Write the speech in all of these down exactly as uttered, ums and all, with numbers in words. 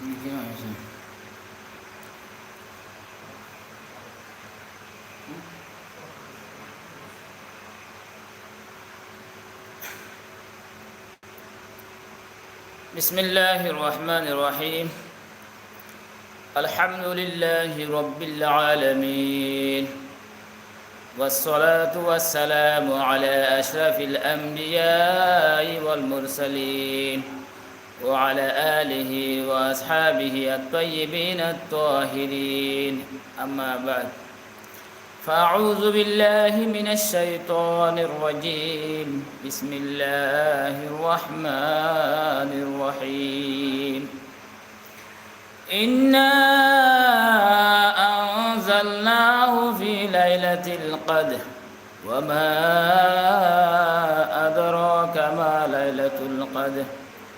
بسم الله الرحمن الرحيم. الحمد لله رب العالمين. والصلاة والسلام على أشرف الأنبياء والمرسلين وعلى آله وأصحابه الطيبين الطاهرين. أما بعد. فأعوذ بالله من الشيطان الرجيم. بسم الله الرحمن الرحيم. إنا أنزلناه في ليلة القدر. وما أدراك ما ليلة القدر.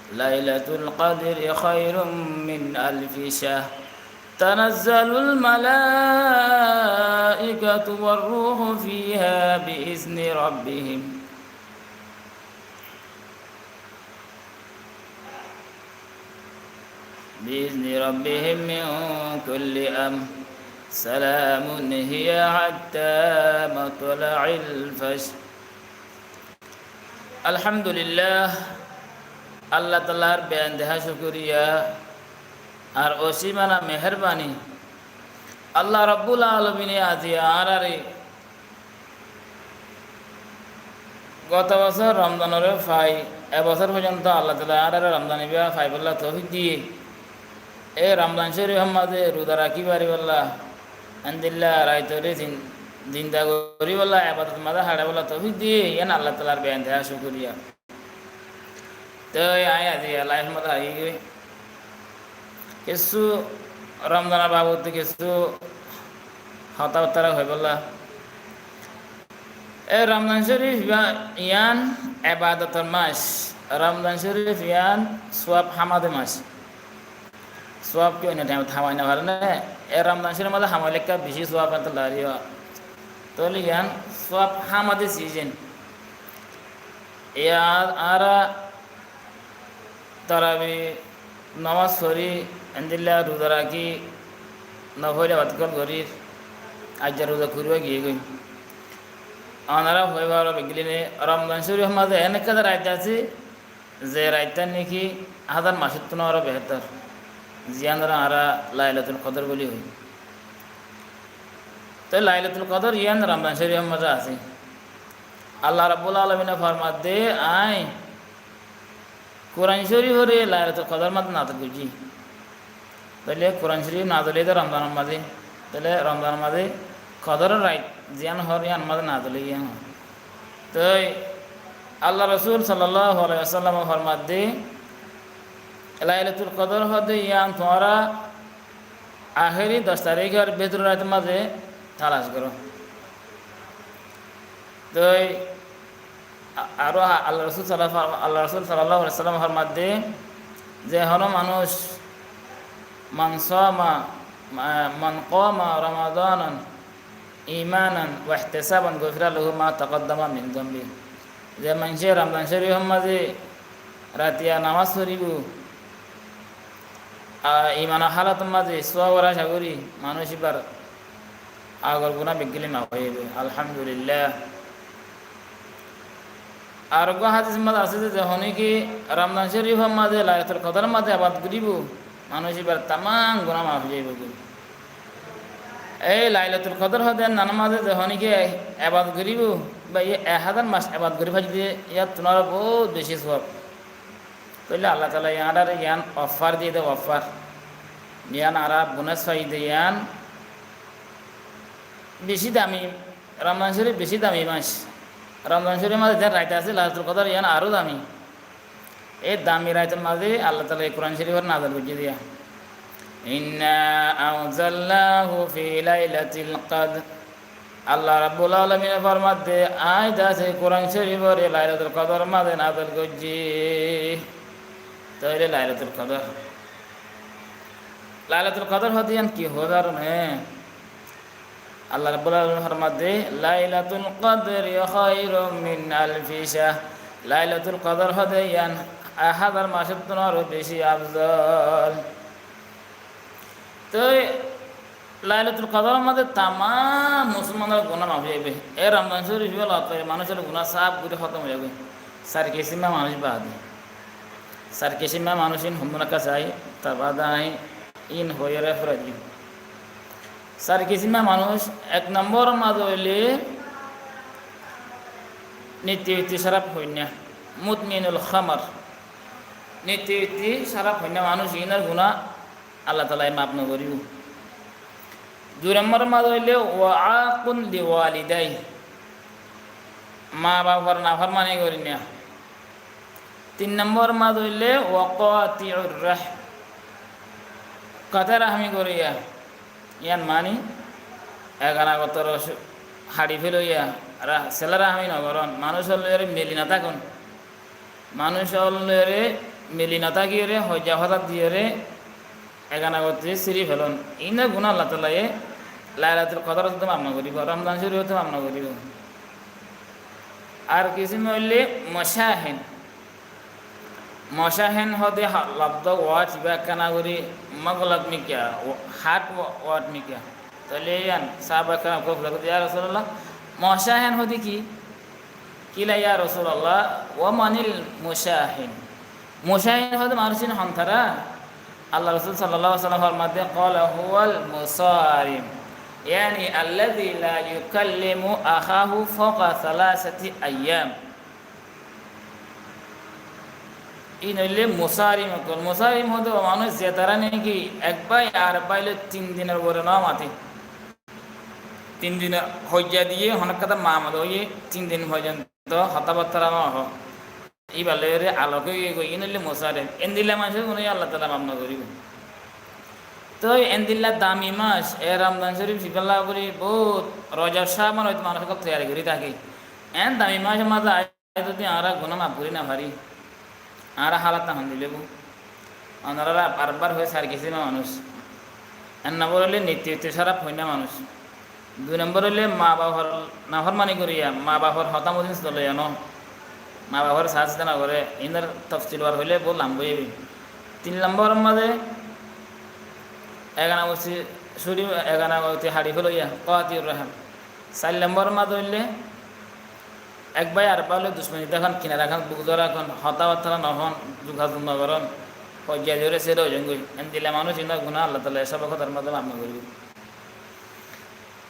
ليلة القدر خير من ألف شهر. تنزل الملائكة والروح فيها بإذن ربهم، بإذن ربهم من كل أمر. سلام هي حتى مطلع الفجر. Alhamdulillah, Allah talar beintehá cúkuriya ar osímana meherbani. Allah Rabbul Alamine aijja añáráre goto bosór Romzanoré fai, e bosór foijjonto Allah talar añáráre Romzan ibá faibolla toufik diyé. E Romzan córif or mazé ruza rakí faribólla, endilla raitoré zin-, zinda goríbolla, ebadot mazé haçaibolla toufik diyé, yián Allah talar beintehá cúkuriya. Toi añí aijja live or mazé aiyí goi. Kessú Romzan or babute kessú hotábattá hoibólla. E Romzan córif ibá yián ebadotor mac. Romzan córif yián suab hámade mac. Suab ki oinno thaimot hámai no fare né? E Romzan córif or mazé hámaile ekká beci suab ento laribo. Tóile yián suab hámade sizen. Yián añára tarabi nomaz forí, endilla ruza rakí, nofol ebadot ókkol gorír, aijja ruza kúriba giyé goi. Onára hoi faro beggúne, Romzan córif or mazé en ekká rait asé, ze raittán niki házar macottún aró behétor, ziyánore añára Lailatul Kodor buli hoi. Toi Lailatul Kodor yián Romzan córif or mazé asé. Allah Rabbul Alamine formadde, añí Kuran córiforé Lailatul Kodor mazé nazil goijjí. Tóile Kuran córif nazil óiye de Romzanor mazé. Tóile Romzanor mazé Kodoror rait ziyán hoór, yíanor mazé nazil óiye yían hoór. Toi Allah Rosul sallallahu alaihi wasallame formadde, Lailatul Kodor hoóde yían tuáñra ahéri doc taríkor bútore raitor mazé talac goró. Toi a-, aró a-, Allah Rosul salla-, Allah Rosul sallallahu alaihi wasallam formadde, ze honó manúic, "Man sama, ma-, man qama Ramadanan imanan wa ihtisaban gufira lahu ma taqaddama min dhanbi." Ze maincé Ramzan córifor mazé ratiya nomaz foribó, a, imanor hálotor mazé suwabor aca gorí, manúic íbar agor guná beggúli maf ói zaibói. Alhamdulillah. Ar uggwá hádisor mazé asé ze, ze honíkka Ramzan córifor mazé Lailatul Kodoror mazé ebadot goríbou, manúic íbar tamám guná maf ói zaibói. Ei Lailatul Kodor hoóde yíanor mazé ze honíkka ebadot goríbou, ba yí ek házar mac ebadot gorí faijjé de, yíanottu aró bóut beci suwab. Tóile Allah taala yíanore yían offer diyé de, offer. Yían añára bonus faijjé de, yían beci dami, Ramzan córif beci dami mac. Ramzan córifor mazé ze rait asé Lailatul Kodor, yían aró dami. Ei dami raitor mazé Allah taala ei Kuran córiforé nazil goijjé de. Inna anzalnahu fi lailatil qadr. Allah Rabbul Alamine formadde, añí de asé Kuran córiforé Lailatul Kodoror mazé nazil goijjí. Tóile Lailatul Kodor, Lailatul Kodor hoóde yían ki hoóde aró né? Allah Rabbul Alamine formadde, "Lailatul Qadri khairum min alfi shahr." Lailatul Kodor hoóde yían ek házar macottún aró beci afzol. Toi Lailatul Kodoror mazé tamam musolmanor guná maf ói zaibói. E Romzan Córife lot faile manúcor guná sáf gorí hótom ói zaibói. Sair kisímma manúic baade. Sair kisímma manúic ín hondilla sai, tar baade añí ín hoiyóre fúrai diyum. Sair kisímma manúic, ek nombor mazé óile nitti fitti cárab hoinná, mudminul khamar. Nitti fitti cárab hoinná manúic, ínor guná Allah taalaye maf no goríbou. Dui nombor mazé óile wa aqun li walidai, ma bafor naformani gorinná. Tin nombor mazé óile wa qati'ur rahm, kotá rahmi goríya. Yián mani egana gotor haçi feloiya, ra-, sela rahmi no goron, manúcor lói mili no tákon. Manúcor lói mili no tákiyóre, hoijja hotá diyóre, egana gottí síri felon. Ínor guná Allah taalaye Lailatul Kodorot maf no goríbou, Romzan Córifottú maf no goríbou. Ar kisím óile mushahin. Mushahin hóde ha-, lobzo word ibá ekkána gorí muglok mikká, hard wo-, word mikká. Tóile yián sáhaba keram ókkole fusár goijjé, "Ya Rasulullah, mushahin hóde ki?" Kila ya Rasulullah, wa manil mushahin? Mushahin hóde manúic ín hon tará? Allah Rasul sallallahu alaihi wasallam formaidde, qala huwal musarim, yani allazi la yukallimu akhahu fawqa salasati ayyam. Ín óile musarim ókkol. Musarim hóde ó manúic zetará niki ek bái ar báile tin dinor uore no mate. Tin din hoijja diye hono ekkán mamala óiye, tin din foijjonto hotábattá no hoó. Íba lói alok ói giyói, ín óile musarim. Endilla manúcor guná Allah taala maf no goríbou. Toi endilla dami mac, e Romzan Córif ibálla gorí bout Rojab Caban óite manúic ókkol toiyari gorí táke. En dami macor mazé zodi añára guná maf gorí no fari, añára hálot hondilla óibo? Onorá ar bar hoói, sair kisímma manúic. Ek nombor óile nitti fitti cárab hoinná manúic. Dui nombor óile ma bafor naformani goríya, ma bafor hotá mozin soloiya no, ma bafor sasita no goré, ínor tofsil uore hoilé bout lamba óibo. Tin nombor mazé egana gottí cúri, egana gottí haçi feloiya, qati'ur rahim. Sair nombor mazé óile ek bái ar báilla ducmoni tákon, kinara tákon, bugzora tákon, hotábattá no hon, zugazug no goron, hoijja diyóre sera ói zangói. Endilla manúic ínor guná Allah taala e sáhaba keramor mazé maf no goríbou.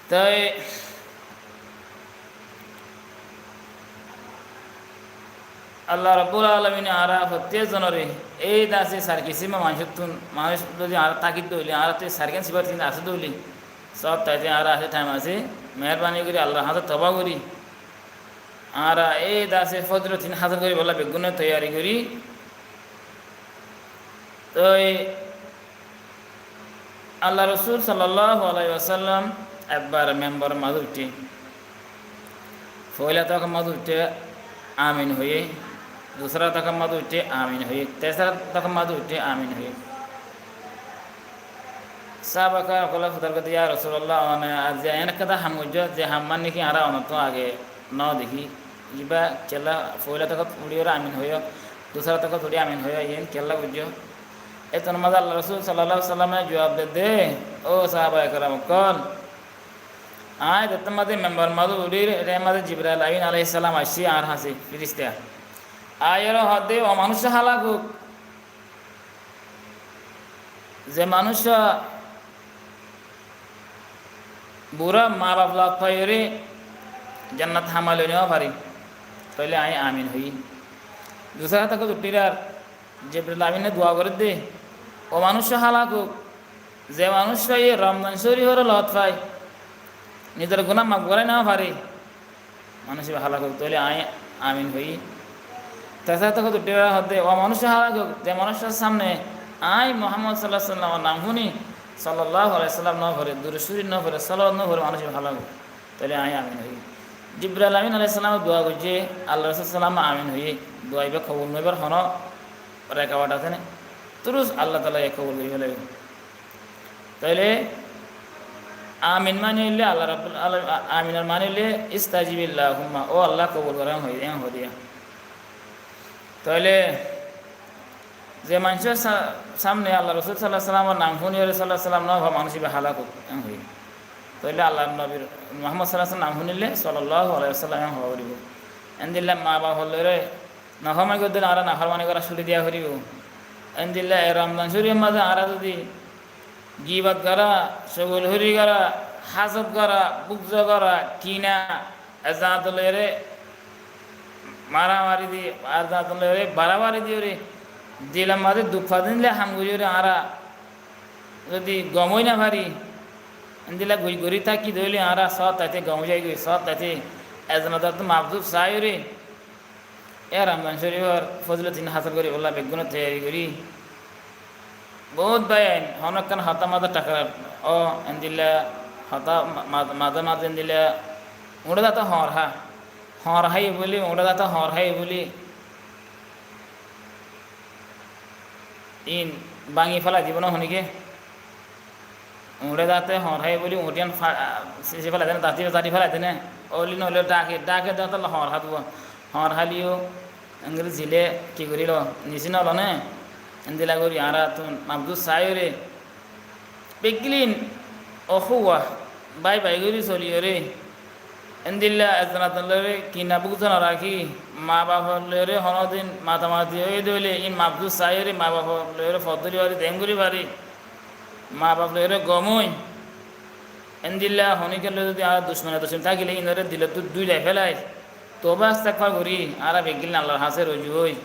Toi Allah Rabbul Alamine añára fottí zonoré ei dase sair kisímma manúicottún, manúic zodi añára táki de óile, añárattú sairgán sifat ín asé de óile, sób táite añára asé, thaim asé, meherbani gorí Allar hañsé toba gorí, añára ei dase fozilot ín hásil goríbolla beggúne toiyari gorí. Toi Allah Rosul sallallahu alaihi wasallam ekbar memboror mazé uiththé. Foila takar mazé uiththé, "Amin" hoiyé. Dusra takar mazé uiththé, "Amin" hoiyé. Tesra takar mazé uiththé, "Amin" hoiyé. Sáhaba keram ókkole fusár goijjé, "Ya Rasulullah, mane aijja en ekkán ham goijjó, ze ham mane ki añára onottú age no dekí. Ibá kiyólla foila takar uçíyóre 'Amin' hoiyó, dusra takar uçí 'Amin' hoiyó, iín kiyólla goijjó?" Étun mazé Allah Rosul sallallahu alaihi wasallame juab dedde, "Ó sáhaba keram ókkol, añí zettót mazé memboror mazé uçír, éttomat mazé Jibrail Amin alaihissalam aiccé añár hañsé, firista. Aiyóre hoódde, ó manúic hála hoók, ze manúic burá mabaf lot faiyóre jannat hamai loi no fare, tóile añí amin hoiyí." Dusra takot uçír ar Jibril Amine dua gorédde, "Ó manúic hála hoók, ze manúic ye Romzan Córiforé lot fai, nizor guná maf gorái no fare, manúic ibá hála hoók, tóile añí amin hoiyí." Tesra takot uçír ar hoódde, "Ó manúic hála hoók, ze manúicor sámne añí Muhammad sallallahu alaihi wasallamor nam fúni, sallallahu alaihi wasallam no fore, durud córif no fore, salawat no fore, manúic ibá hála hoók, tóile añí amin hoiyí." Jibril Amin alaihissalame dua goijjé, Allah Rosul sallam amin hoiyé, dua ibá kobul no óibar hono rekawat asé né? Durus Allah taala ye kobul gorí félaibo. Tóile amin mani óile Allah Rabbul Alam-, a-, aminor mani óile "Istajib Allahumma", ó Allah kobul goró, en hoidiya. Tóile Ze maincór sa-, samne Allar Rosul sallallahu alaihi wasallamor nam fúniyóre sallallahu alaihi wasallam no hoó, manúic íba hálak ók, en hoiyé. Tóile Allar Nobi Muhammod sallallahu alaihi wasallam nam fúnile sallallahu alaihi wasallam en hoó foribó. Endilla maa bafor lói no homai goddé añára naformani gorá cúri diya foribó. Endilla e Ramzan Córifor mazé añára zodi gibot gorá, cugolhóri gorá, hásod gorá, bugza gorá, kina, ek zañator lói maramari di, ar zañator lói barabari diyóre, dilor mazé duk fadín dile ham goríyore añára zodi gom ói no fari, endilla goi-, gorí táki dóile añára sóot taite gom ói zaigoi, sóot taite ek zañator mazé mafzur saiyóre, e Ramzan Córifor fozilot ín hásol goríbolla beggúne toiyari gorí. Bout bái ain, honó ekkán hotá mazé takrar ó, endilla hotá ma-, ma-, mazé mazé endilla uñçé zate hoñr há, hoñr háiye bóli, uñçé zate hoñr háiye bóli, ín báñgi félai dibó né honíke? Uñçé zate hoñr háiye bóli, uñçíyan fa-, a, sisi félai dé né, zati, zati félai dé né, óli noóle dháke, dháke dé tolla hoñr há dibó. Hoñr háliyo engori zile ki gorílo, nisi nolo né? Endilla gorí añárattún mafzur saiyóre, beggílin okúwa, bái bái gorí soliyóre, endilla ek zañator lói kina bugza no rakí, maa bafor lói honódin matamati óiye dóile, ín mafzur saiyóre, maa bafor lói fot dóri fari, dem gorí fari, maa baf lói gom ói, endilla honíkka lói zodi añára ducmoni ducmoni tákile, ínoré dilottú dúilai félai, toba istigfar gorí, añára beggílin Allar hañsé ruzu ói.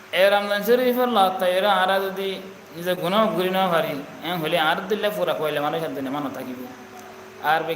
E Ramzan Córifor lot táiyore añára zodi nize guná maf gorí no fari, en hoilé añárar dilla fura koile manúic ar duniya no tákibo. Ar be-,